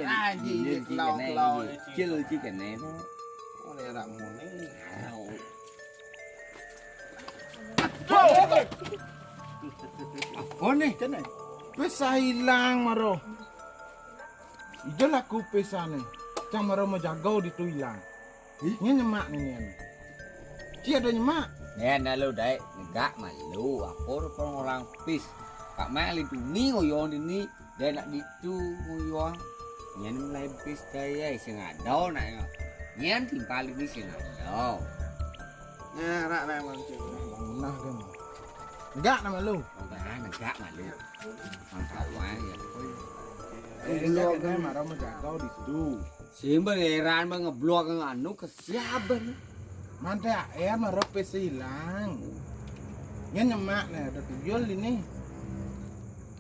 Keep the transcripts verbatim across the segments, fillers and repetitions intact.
Anjing, ini kena, klau-klau. Cil, cil kena. Oleh rak mone. Apa nih? Kena. Pis ilang maro. Ija laku pisane. Cang maro majago ditu ilang. Ih, nyen nyemak ni nyen. Ci ada nyemak. Nyen lalu dai negak malu. Apa orang pis. Pak Mali tu ni ngoyo ni. Dai nak ditu ngoyo. Nyen mulai pis dai ai sing ada nak. Nyen timpal ni sing ada. Nah, rak nak mancing. Nah, kan. Negak nama lu. Nah, negak malu. Mangkawan ya. Lu kan maro majago ditu. Simbang heran bang ngeblok anu kesiaban. Mantap ya, maro pis ilang. Nyen nyemak nih, ada tuyul ini.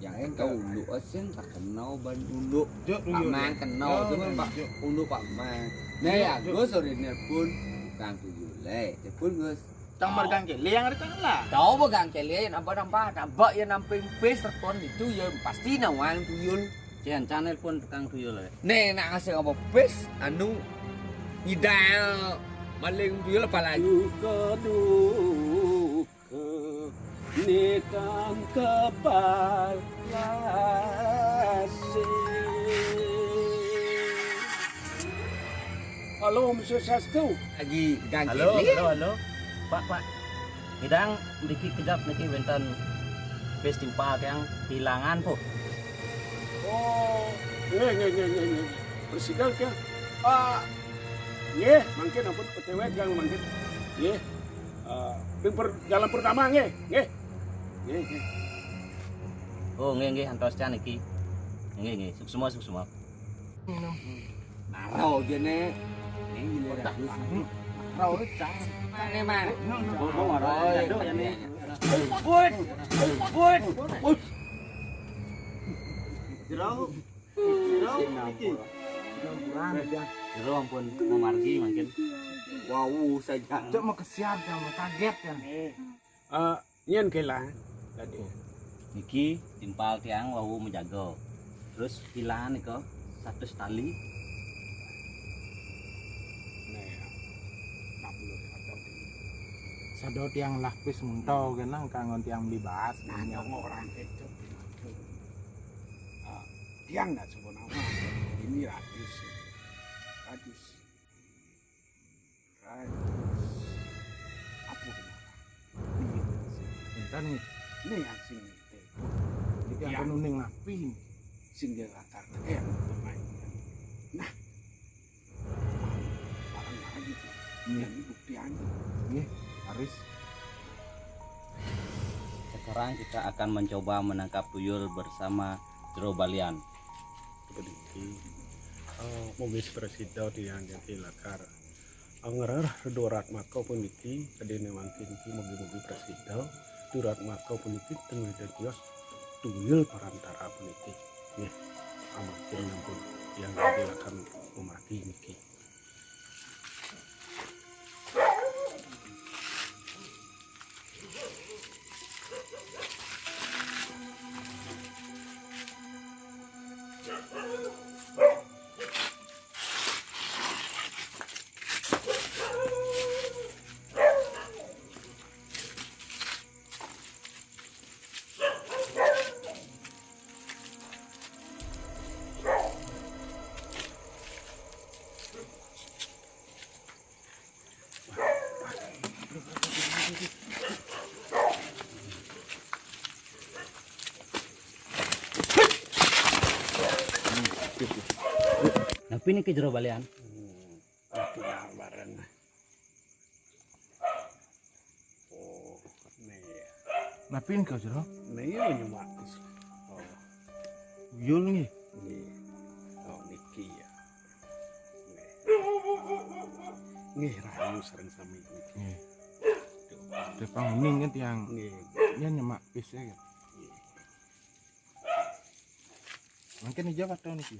Yang kau ulu asin tak kenal ban ulu. Jok tuyul. Pak Mang kenal. Oh, semua Pak jok. Ulu Pak Mang. Nah ya, jok. Gus sore nelpon tukang tuyul le. Telepon Gus. Tang mergang kele yang ada tang lah. Tahu megang kele nambah-nambah, nambah ya namping pis rekon itu ya pasti nawang tuyul. Cian, can nelpon tukang tuyul ya. Nih, nak ngasih apa pis anu ngidal maling tuyul apa lagi? Duka, duka, ni tang kepala sih. Halo, Mister Sastu. Lagi gang halo, kiri. Halo, halo. Pak, Pak. Ngidang mriki kejap niki wenten pis timpal tiang kehilangan, puh. Oh, nggih, nggih, nggih, nggih, nggih. Prasida tiang. Ah, nggih, mangkin ampun P T W tiang mangkin. Nggih. Ah, ping per-, jalan pertama nggih, nggih. Nggih, nggih. Oh, nggih, nggih, antos tiang niki. Nggih, nggih, suksma, suksma. Minum. Maro jene. Ning giliran. Maro cang. Mane, man? Bobo maro. Oh, iya, jaduk jene. Woi. Woi. Jero. Jero iki. Jero ampun memargi mangkin. Wau saja. Cuk, mau kesian, mau kaget kan. Eh. Eh, nyen kela. Tadi. Niki timpal tiang wau menjaga. Terus hilang nika seratus tali. Nah, ya. Nak perlu diatur. Sado tiang lapis munto kenang kangon tiang beli bahas. Nah, nyong orang itu. Ah, tiang nak sebut nama. Ini ratus. Ratus. Apa kena? Ini yang sing. Enten nih. Ini yang sing telepon. Iki yang penuning napi nih. Sing dia latar tekan pemain. Nah. Barang lagi tuh. Iya. Ini bukti aja. Iya, Aris. Sekarang kita akan mencoba menangkap tuyul bersama Jero Balian. Begitu. Oh, mungkin seperti itu yang jadi lakar. Angrereh durat maka puniki, kedene mangkin ki mugi-mugi prasida durat maka puniki tengah dadios tuyul parantara puniki. Nggih, amargi nampun yang dilakan umargi niki. Napi niki Jero Balian? Hmm, aku bareng. Oh, nih. Napi niki Jero? Nih, ini Mak. Oh. Yul nggih. Nggih. Oh, niki ya. Nggih. Nggih, rahayu sareng sami niki. Nggih. Duh. Tepang uning kan tiang. Nggih. Ya nyemak pis ya. Nggih. Mangkin ija katon niki.